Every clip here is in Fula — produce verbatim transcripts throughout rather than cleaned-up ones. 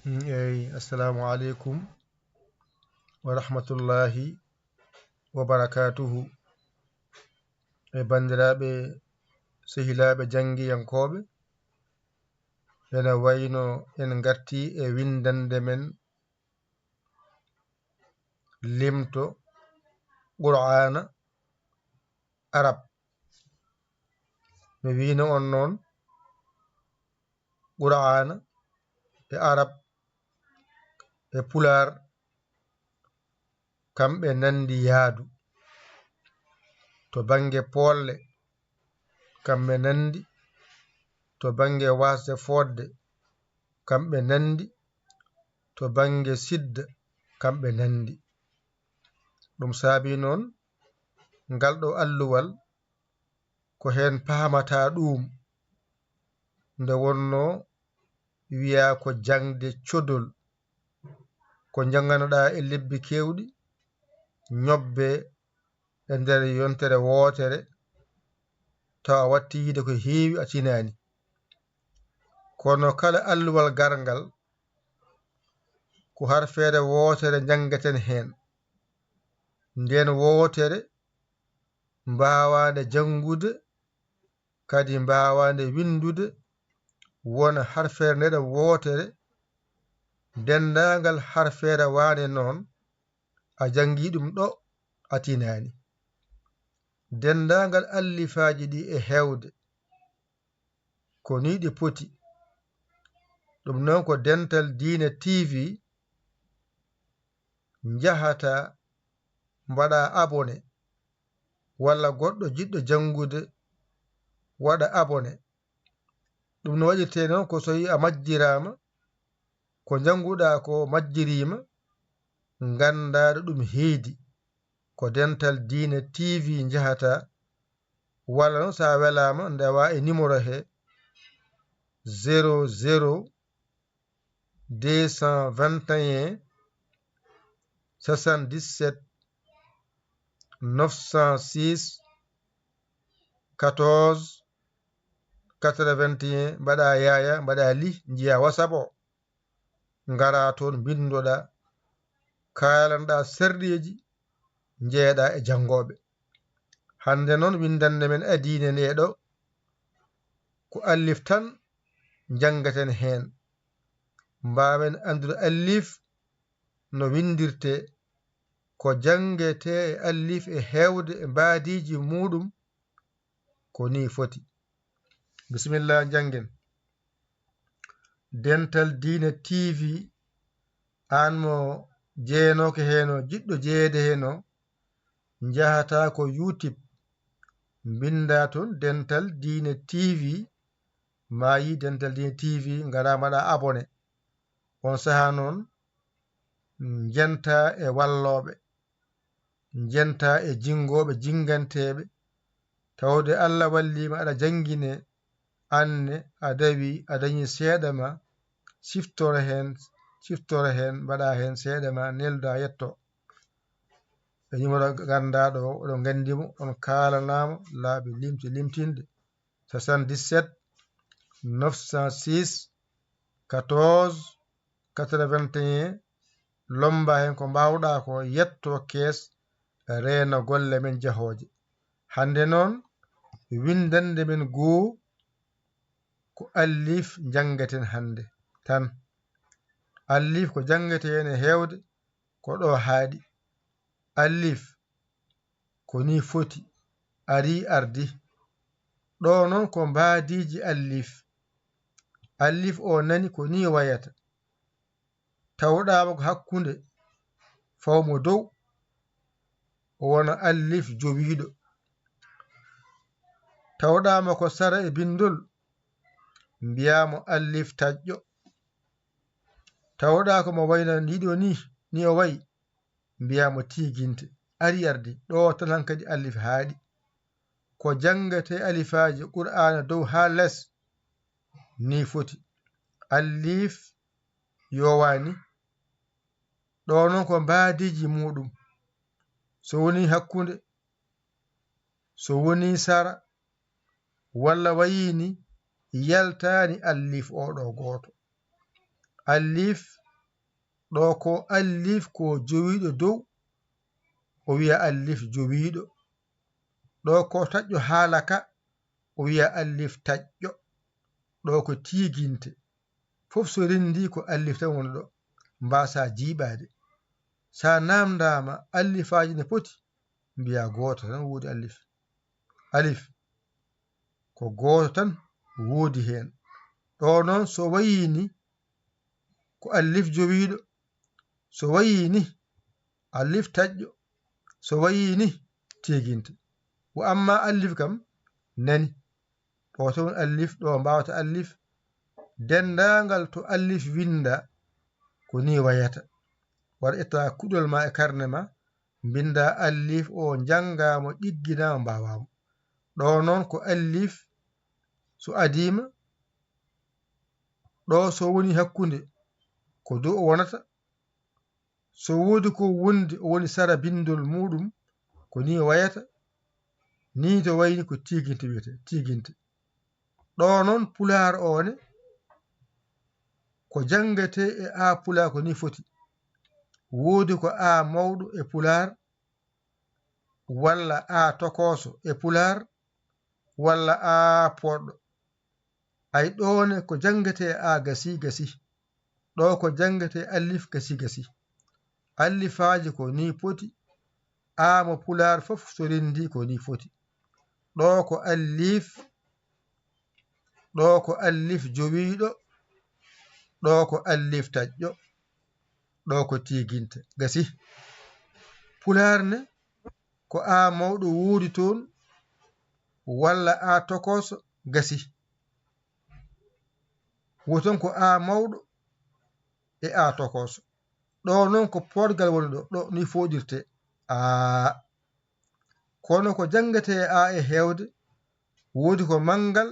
Eyi, assalamu aleykum wa rahmatullahi wa barakatuhu. E banndiraaɓe, sehilaaɓe janngiyankooɓe, ene wayno en ngarti e winndannde men limto Qur'aana Arab. Mi wiino on noon, Qur'aana e Arab e Pulaar, kamɓe nanndi yaadu. To bannge poolle, kamɓe nanndi. To bannge waasde fooɗde, kamɓe nanndi. To bannge sidda, kamɓe nanndi. Ɗum saabii noon, ngal ɗo alluwal, ko heen paamata ɗuum, nde wonnoo wiyaa ko jaŋde codol, ko njannganoɗaa e lebbi keewɗi, ñobbe e nder yontere wootere, tawa a watti yiide ko heewi a tinaani. Kono kala alluwal garngal, ko harfeere wootere njanngeten heen. Ndeen wootere mbaawaande janngude, kadi mbaawaande winndude, wona harfeere ndeɗen wootere, denndaangal harfeere waane noon, a janngii ɗum ɗo, a tinaani. Denndaangal allifaaji ɗi e heewde, ko nii ɗi poti. Ɗum noon ko Dental Diine T V, njahata mbaɗa abonné, walla goɗɗo jiɗɗo janngude waɗa abonné. Ɗum no waɗirtee noon ko so a majjiraama, ko njannguɗaa ko majjiriima, nganndaa ɗo ɗum heedi, ko Dental Diine T V njahata, walla noon so a welaama ndewaa e numéro he zéro zéro deux cent vingt et un soixante-dix-sept neuf cent six quatorze quatre-vingt-un, mbaɗa yaaya, mbaɗa li, njiya WhatsApp o, ngara toon mbinndoɗa, kaalanɗa serɗeeji, njeeɗa e janngooɓe. Hannde noon winndannde men e diine nde ɗo, ko allif tan njanngeten heen. Mbaawen anndude allif no winndirtee, ko janngetee e allif e heewde e mbaadiiji muuɗum, ko nii foti. Bisimilla, njanngen. Dental Diine T V, aan mo jeenooke heen o, jiɗɗo jeyeede heen o, njahataa ko YouTube, mbinndaa toon Dental Diine T V, maa yi Dental Diine T V, ngaraa mbaɗa abonné. On sahaa noon, njentaa e wallooɓe, njentaa e jinngooɓe, jinnganteeɓe, tawde Allah wallii ma aɗa janngine, aan ne a dawi, a dañi seeɗa ma, siftoro heen, siftoro heen, mbaɗa heen seeɗa ma, nelda yetto. E numéro ganndaaɗo o, oɗon nganndi mo, on kaalanaama laabi limti limtinde. Soixante-dix-sept neuf cent six quatorze quatre-vingt-un, lommba heen ko mbaawɗaa ko, yetto kees, reena golle men jahooje. Hannde noon, winndannde men goo ko allif njanngeten hannde tan. Allif ko janngetee heen e heewde, ko ɗo haaɗi. Allif ko nii foti, arii ardii. Ɗo noon ko mbaadiiji allif. Allif o nani ko nii wayata. Tawɗaama ko hakkunde, faw mo dow, o wona allif jowiiɗo. Tawɗaama ko sara e binndol, mbiyaa mo allif taƴƴo. Tawɗaa ko mo wayna nii ɗo nii, nii o wayi, mbiyaa mo tiiginte. Arii ardii, ɗo tan hankadi allif haaɗi. Ko janngetee alifaaji Qur'aana dow haa les, nii foti. Allif yowaani. Ɗo noon ko mbaadiiji muuɗum. So wonii hakkunde, so wonii sara, walla wayii ni, yaltaani allif o ɗo gooto. Allif, ɗo ko allif ko jowiiɗo dow, o wiya allif jowiiɗo. Ɗo ko taƴƴo haala ka, o wiya allif taƴƴo. Ɗo ko tiiginte. Fof so renndii ko allif tan woni ɗo. Mbaasaa jiiɓaade. So a naamndaama allifaaji ne poti, mbiyaa gooto tan woodi allif. Alif ko gooto tan woodi heen. Ɗo noon so wayii ni ko allif jowiiɗo, so wayii ni allif taƴƴo, so wayii ni tiiginte. Wa amma allif kam nani. Ɗo tan allif, ɗo mbaawata allif. Denndaangal to allif winnda ko ni wayata. Waɗa ƴetta kuɗol ma e karne ma, mbinnda allif o, njanngaa mo, ɗigginaa mo, mbaawaa mo. Ɗo noon ko allif so adiima, ɗo so woni hakkunde ko dow o wonata. So woodi ko wondi o woni sara binndol muuɗum, ko ni o wayata. Ni to wayni ko tiiginte wiyete, tiiginte. Ɗo noon pulaar o ne ko janngetee e a pulaar ko ni foti. Woodi ko a mawɗo e pulaar, walla a tokooso e pulaar, walla a poɗɗo. Ay ɗo ne ko janngetee a gasi gasi. Ɗo ko janngetee allif gasi gasi. Allifaaji ko ni poti, a mo pulaar fof so renndii ko ni foti. Ɗo ko allif, ɗo ko allif jowiiɗo, ɗo ko allif taƴƴo, ɗo ko tiiginte. Gasi. Pulaar ne ko a mawɗo woodi toon, walla a tokooso, gasi. Wo toon ko a mawɗo e a tokooso. Ɗo noon ko poorgal woni ɗo, ɗo ni fooɗirtee. A. Kono ko janngetee a e heewde, woodi ko manngal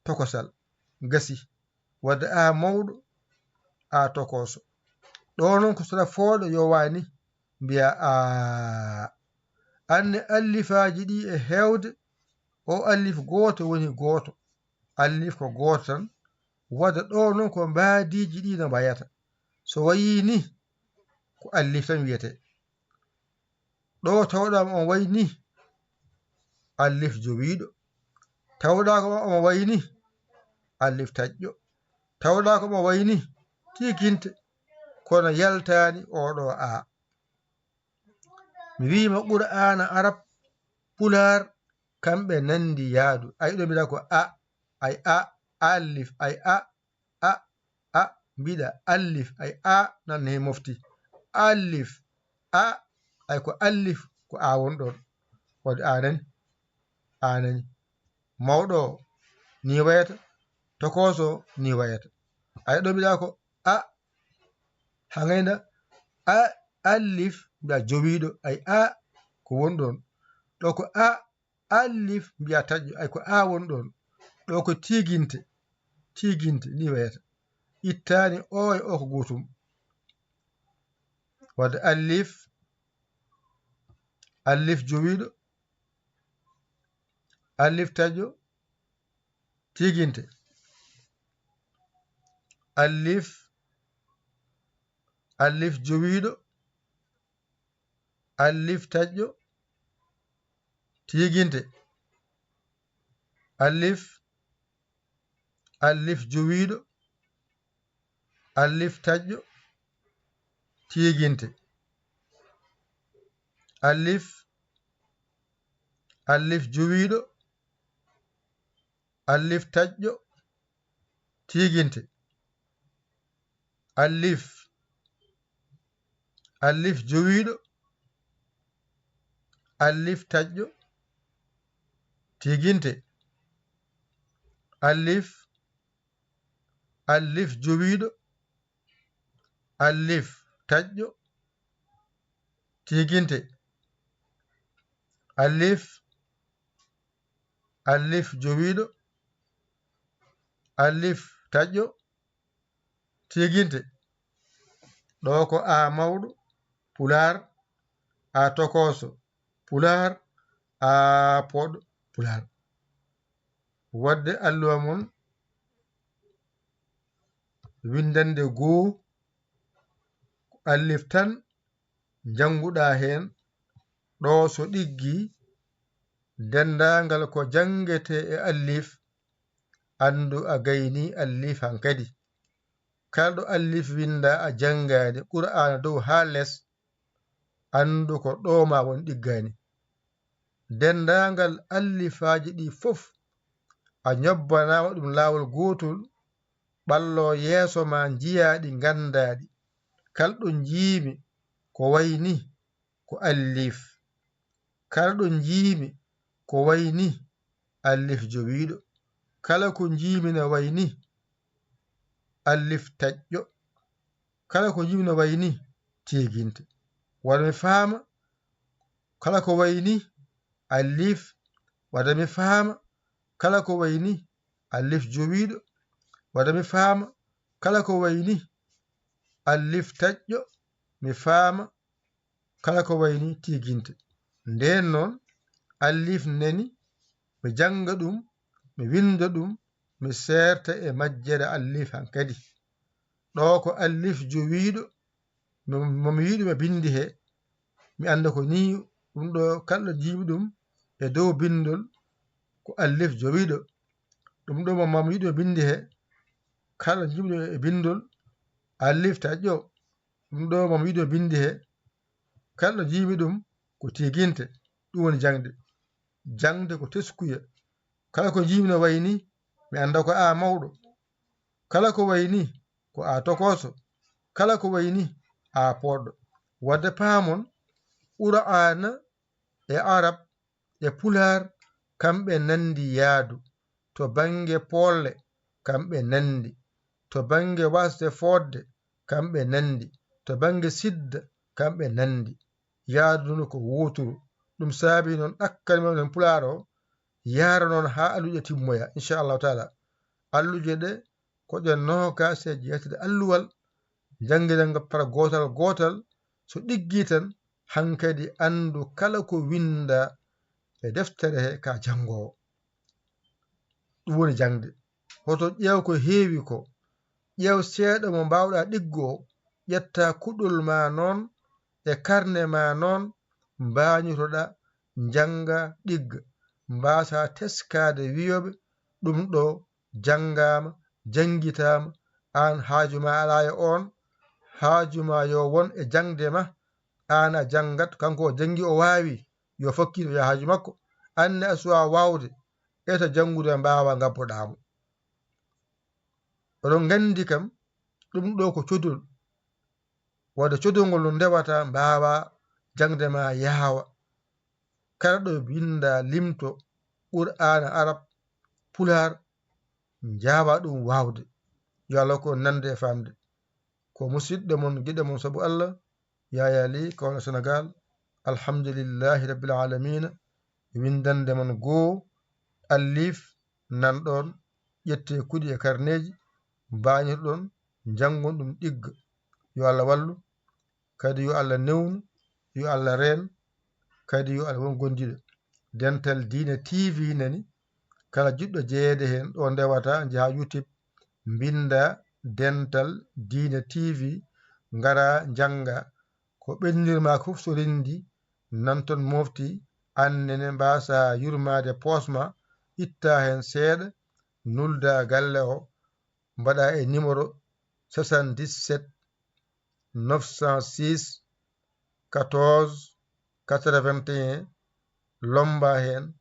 tokosal. Gasi. Wadde a mawɗo, a tokooso. Ɗo noon ko sara fooɗo yo waani mbiya a. Anne allifaaji ɗi e heewde, o allif gooto woni gooto. Allif ko gooto tan. Wadde ɗo noon ko mbaadiiji ɗi no mbayata. So wayii ni, ko allif tan wiyetee. Ɗo tawɗaa mo on wayi ni, allif jowiiɗo. Tawɗaa ko omo wayi ni, allif taƴƴo. Tawɗaa ko omo wayi ni, tiiginte. Kono yaltaani oɗo a. Mi wiima Qur'aana Arab, Pulaar, kamɓe nanndi yaadu. Ay ɗo mbiɗa ko a, ay a, allif, ay a, a, a, mbiɗa allif, ay a nan he mofti. Allif, a, ay ko allif, ko a won ɗon. Wadde a nani, a nani. Mawɗo o, ni wayata, tokooso o, ni wayata. Ay ɗo mbiɗa ko a, hangayna, a, allif, mbiɗa jowiiɗo, ay a, ko won ɗon. Ɗo ko a, allif, mbiya taƴƴo, ay ko a won ɗon. Ɗo ko tiiginte, tiiginte, ni wayata. Ittaani o e o ko gootum. Wadde allif, allif jowiiɗo, allif taƴƴo, tiiginte. Allif, allif jowiiɗo, allif taƴƴo, tiiginte. Allif, allif jowiiɗo, allif taƴƴo, tiiginte. Allif, allif jowiiɗo, allif taƴƴo, tiiginte. Allif, allif jowiiɗo, allif taƴƴo, tiiginte. Allif, allif jowiiɗo, allif taƴƴo, tiiginte. Allif, allif jowiiɗo, allif taƴƴo, tiiginte. Ɗo ko a mawɗo, Pulaar, a tokooso, Pulaar, a poɗɗo, Pulaar. Wadde alluwa mon winndannde goo, ko allif tan njannguɗaa heen. Ɗoo so ɗiggi, denndaangal ko janngetee e allif, anndu a gaynii allif hankadi. Kala ɗo allif winndaa a janngaani Qur'aana dow haa les, anndu ko ɗo maa won ɗiggaani. Denndaangal allifaaji ɗi fof, a ñobbanaama ɗum laawol gootol, ɓalloo yeeso maa njiyaa ɗi, nganndaa ɗi. Kala ɗo njiimi ko wayi nii, ko allif. Kala ɗo njiimi ko wayi nii, allif jowiiɗo. Kala ko njiimi no wayi nii, allif taƴƴo. Kala ko njiimi no wayi nii, tiiginte. Wata mi faama, kala ko wayi nii, allif. Wata mi faama, kala ko wayi nii, allif jowiiɗo. Wata mi faama, kala ko wayi nii, allif taƴƴo. Mi faama, kala ko wayi nii, tiiginte. Ndeen noon, allif nani, mi jannga ɗum, mi winnda ɗum, mi seerta e majjere allif hankadi. Ɗo ko allif jowiiɗo, mo, mo mi yiɗi mo binndi he, mi annda ko nii ɗum ɗo, kala njiimi ɗum e dow binndol, ko allif jowiiɗo. Ɗum ɗo mo, mo mi yiɗi mo binndi he, kala njiimi ɗum e binndol, allif taƴƴo. Ɗum ɗo mo mi yiɗi mo binndi he, kala njiimi ɗum ko tiiginte. Ɗum woni jaŋde. Jaŋde ko teskuya. Kala ko njiimi no wayi nii, mi annda ko a mawɗo. Kala ko wayi nii, ko a tokooso. Kala ko wayi nii, a poɗɗo. Wadde paamon, Qur'aana e Arab e Pulaar, kamɓe nanndi yaadu. To bannge poolle, kamɓe nanndi. To bannge wasde fooɗde, kamɓe nanndi. To bannge sidda, kamɓe nanndi. Yaadu ndu ko wooturu. Ɗum saabii noon ɗakkal men Pulaar o yaara noon haa alluuje timmoya, inchallahu taala. Alluuje ɗe ko ɗe noogaas e jeetati alluwal, njanngiren ngal par gootal gootal. So ɗiggii tan, hankadi anndu kala ko winndaa e deftere he ka janngoowo. Ɗum woni jaŋde. Hoto ƴeew ko heewi ko. Ƴeew seeɗa mo mbaawɗaa ɗiggo o, ƴetta kuɗol ma noon e karne ma noon, mbaañotoɗaa, njannga, ɗigga. Mbaasaa teskaade wiyooɓe, ɗum ɗo janngaama, janngitaama, aan haaju ma alaa e oon, haaju ma yo won e jaŋde ma, aan a janngat, kanko o janngi, o waawi, yo fakkito, yo haaju makko. Aan ne a suwaa waawde, eta janngude, mbaawa ngabboɗaa mo. Oɗon nganndi kam, ɗum ɗo ko codol. Wadde codol ngol no ndewata, mbaawa jaŋde ma yaawa. Kala ɗo winndaa limto, Qur'aana Arab, Pulaar, njaawa ɗum waawde. Yo Allah ko nande e faamde. Ko musidɗo mon, giɗo mon sabu Allah, Yaya Ly, Kaolack, Sénégal. Alhamdulillahi Rabbil Alamina. Winndannde mon goo, allif, nan ɗoon, ƴettee kuɗi e karneeji, mbaañotoɗon, njanngon ɗum ɗigga. Yo Allah wallu, kadi yo Allah newnu, yo Allah reen, kadi yo Allah won gondiiɗo. Dental Diine T V nani, kala jiɗɗo jeyeede heen, ɗo ndewata, njaha YouTube, mbinnda Dental Diine T V, ngara, njannga. Ko ɓennir ma fof so renndi, nan toon mofti, aan nene mbaasa yurmaade poos ma, itta heen seeɗa, nulda galle o, mbaɗa e numéro soixante-dix-sept neuf cent six quatorze quatre-vingt-un, lomba heen,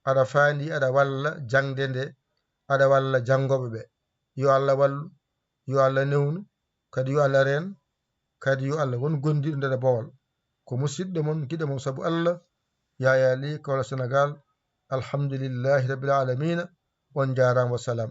aɗa faandi, aɗa walla jaŋde nde, aɗa walla janngooɓe ɓe. Yo Allah wallu, yo Allah newnu, kadi yo Allah reen, kadi yo Allah won gondiiɗo nder bowal. Ko musidɗo mon, giɗo mon sabu Allah, Yaya Ly, Kaolack, Sénégal. Alhamdulillahi Rabbil Alamina. On njaaraama, wassalam.